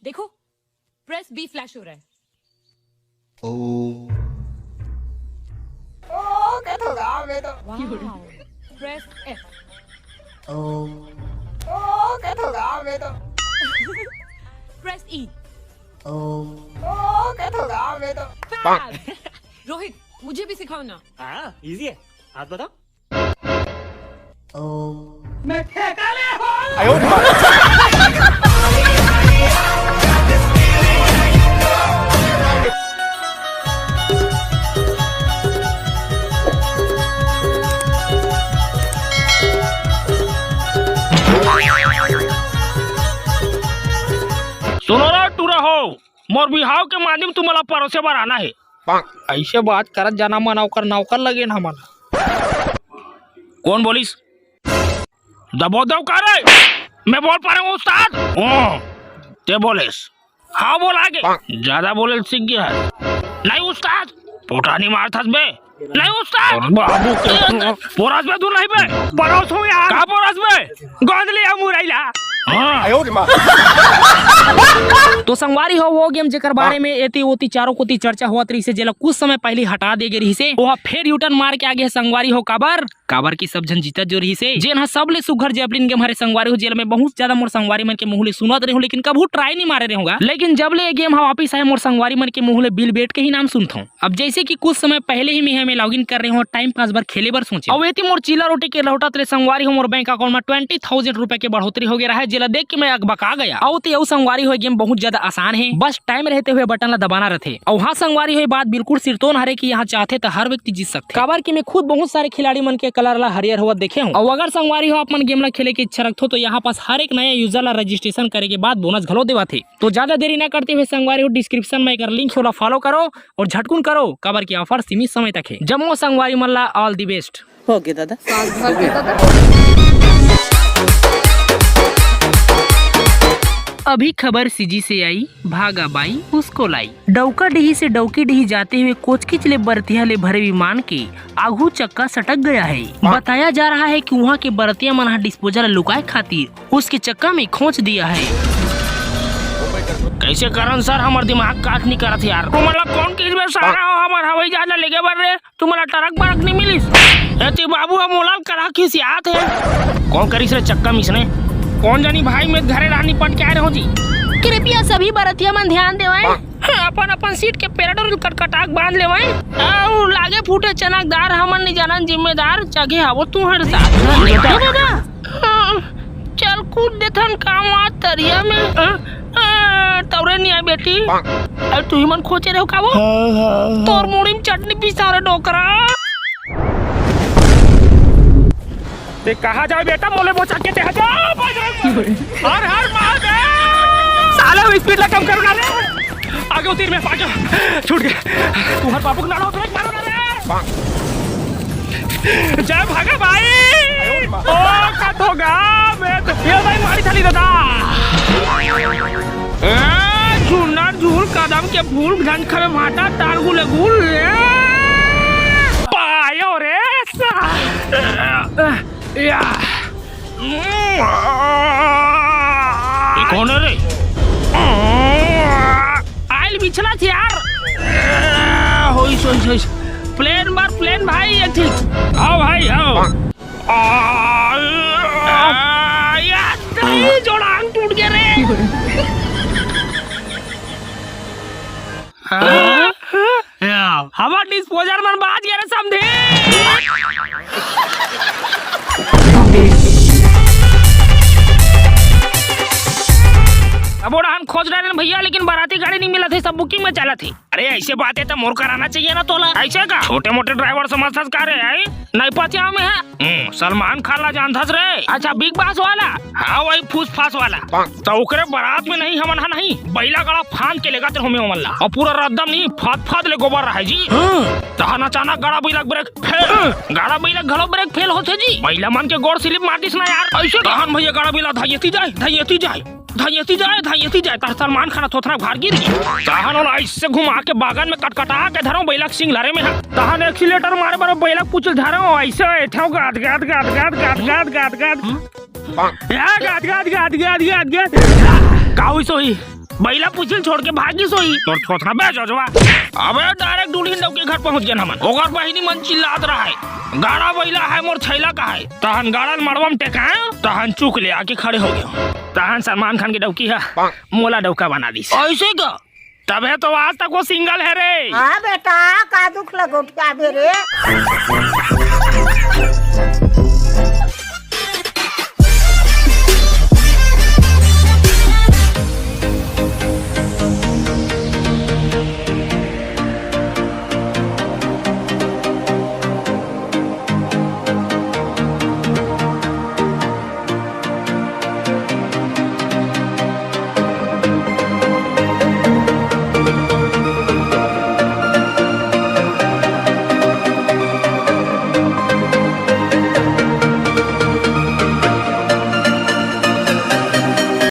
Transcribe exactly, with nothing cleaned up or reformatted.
देखो, प्रेस बी फ्लैश हो रहा है। ओम। ओ, क्या तो गाँव में तो वाओ। Press F. ओम। ओ, क्या तो गाँव में तो प्रेस ई। ओम। ओ, क्या तो गाँव में तो फैब। रोहित, मुझे भी सिखाओ ना। हाँ, इजी है। हाथ बताओ। ओम। सुनो रे टूरा हो, मोर बिहाव के माध्यम तुम्हारा परोसे बर आना है। ऐसे बात करत जाना मन ओकर नौकर लगे ना मन। कौन बोलिस? दबो दो का रे? मैं बोल पा रहा हूँ उस्ताद। ओ, ते बोलेस। हाँ बोल आगे। ज्यादा बोले सीख गया है। नहीं उस्ताद, पोटानी मार थस बे। नहीं उस्ताद। बाबू के पोरास बे तू नहीं बे। परोस हूँ यार। का परोस बे? गोंद लिया मुरैला। हाँ। तो संगवारी हो वो गेम जेकर बारे में एती ओती चारों कोती चर्चा होवत रहिसे, जेला कुछ समय पहले हटा दे गे रहिसे, ओहा फेर यूटर्न मार के आगे हे संगवारी हो। काबर? काबर कि सब झन जीतत जो रहिसे, जेन ह सबले सुघर जैपलिन गेम हरे संगवारी हो, जेला मैं बहुत ज्यादा मोर संगवारी मन के मुंह ले सुनत रहे हूँ, लेकिन कभू ट्राई नहीं मारे रहे होगा। लेकिन जब ले ये गेम ह वापिस आए, मोर संगवारी मन के मुंह ले बिल बेट के ही नाम सुनथों। अब जैसे कि कुछ समय पहले ही मैं हमें लॉगिन कर रहे हो, टाइम पास बर खेले बर सोचे। अब एती मोर चीला रोटी के लौटत ले संगवारी हो, मोर बैंक अकाउंट में ट्वेंटी थाउजेंड रुपए के बढ़ोतरी हो गया है, जेला देख के मैं अकबका गया। अउ ते अउ संगवारी हो, गेम बहुत ज्यादा आसान है, बस टाइम रहते हुए बटन ला दबाना रहते। अउ हाँ संगवारी हो, बात बिल्कुल सिरतोन हरे कि यहाँ चाहते तो हर व्यक्ति जीत सकते, काबर कि मैं खुद बहुत सारे खिलाड़ी मन के कलर ला हरियर होवत देखे हूँ। अउ अगर संगवारी हो आप मन गेम ला खेले के इच्छा रखते हो तो यहाँ पास हर एक नया यूजर ला रजिस्ट्रेशन करे के बाद बोनस घलो देवा थे। तो ज्यादा देरी ना करते हुए संगवारी हो, डिस्क्रिप्शन में एक लिंक होला, फॉलो करो और झटकुन करो, काबर कि ऑफर सीमित समय तक है। जम्मो संगवारी मन ला ऑल दी बेस्ट। हो गया दादा। अभी खबर सीजी से आई, भागा बाई उसको लाई। डौका डीही से डौकी डीही जाते हुए कोचकिच ले बरतिया ले भरे विमान के आघू चक्का सटक गया है। बताया जा रहा है कि वहाँ के बरतिया मन ह डिस्पोजल लुकाए खातिर उसके चक्का में खोंच दिया है। कैसे करन सर, हमर दिमाग काट नहीं करत यार। तुमला कौन किस में सारा हो हमर हवाई जहाज लेके बर रे? तुमला ट्रक बरक नहीं मिलिस? एती बाबू हम ओलाल करा खिसियात है। कौन करिस रे चक्का मिसने? कौन जानी भाई, मैं घरे रानी पट के आए रहो जी। कृपया सभी बरतिया मन ध्यान देवै। अपन अपन सीट के पैराडोरिल कटकटाक बांध लेवै। आउ लागे फूटे चनक दार, हमन नहीं जानन जिम्मेदार, चघे हवो तुहर साथ। ए दादा, हाँ, चल कूद देथन कामा तरिया में। हाँ, हाँ, तौरे नहीं आए बेटी। अरे तू ही मन खोचे रहो का वो? तोर मुड़ी में चटनी पिसा रे डोकरा। ते कहाँ जाओ बेटा, मोले बोचा के ते हटा। हर हर महादेव। साले वो स्पीड ला कम करो ना रे। आगे उतर में पाजो। छूट गया। तुम्हारे बाबू को ना लो, ब्रेक मारो ना रे। जय भागा भाई। ओ कथोगा मैं तो ये भाई मारी थाली दादा। ए, झुन्नर झूल कदम के फूल घन खबे माटा तार गुले गुल। ए, पायो रे सा। या। ये कौन है रे? आइल बिछला थे यार। होइस, होइस, होइस। प्लेन बार प्लेन भाई, ये ठीक। आओ भाई, आओ। आ, आ, यार, तेरी जोड़ांग टूट गया रे। हाँ? या, हमर डिस्पोजल मन बाज गए रे समधी। अब ओढ़ान खोज रहे हैं भैया, लेकिन बाराती गाड़ी नहीं मिला थे, सब बुकिंग में चला थे। अरे ऐसे बात है तो मोर कराना चाहिए ना तोला। ऐसे का छोटे मोटे ड्राइवर समझथस का रे, आई? नहीं पहुंचे हमें है। हम्म, सलमान खान ला जानथस रे? अच्छा, बिग बॉस वाला? हाँ, वही फूस फास वाला। तो ओकरे बारात में नहीं, हमन हा नहीं, बैला गाड़ा फांद के लेगा तेरे हमें ओमन ला। और पूरा रद्दम नहीं, फाद फाद ले गोबर रहा है जी। हाँ। तहन अचानक गाड़ा बैला ब्रेक फेल। गाड़ा बैला घलो ब्रेक फेल होथे जी। बैला मन के गोड़ स्लिप मार दिस ना यार। ऐसे तहन भैया गाड़ा बैला धाइयती जाए, धाइयती जाए। धाइयती जाए, धाइयती जाए, तार सलमान खान थोथना भार गिर गई। तहन ओला ऐसे घुमा के बागन में कटकटा के धरो बैला के सिंग लरे में हा। तहन एक्सीलेटर मारे बर बैला के पूछल धरो ऐसे ठेव गाद गाद गाद गाद गाद गाद गाद गाद। या गाद गाद गाद गाद गाद गाद। का होइस होही? बइला पूछिल छोड़ के भागिस होही। तोर थोथना बे जजवा। अबे direct दुल्हिन डौकी घर पहुंच गेन हमन। ओकर बहिनी मन चिल्लात रहय, "गाड़ा बइला हे मोर छैला का हे।" तहन गाड़ा ल मड़वा म टेकाय, तहन चुक ले आके खड़े हो गेंव। तहन सलमान खान के डौकी ह मोला डौका बना दिस। अइसे का? तभे तो आज तक वो single हे रे। हाँ बेटा, का दुख लगोठियाबे रे।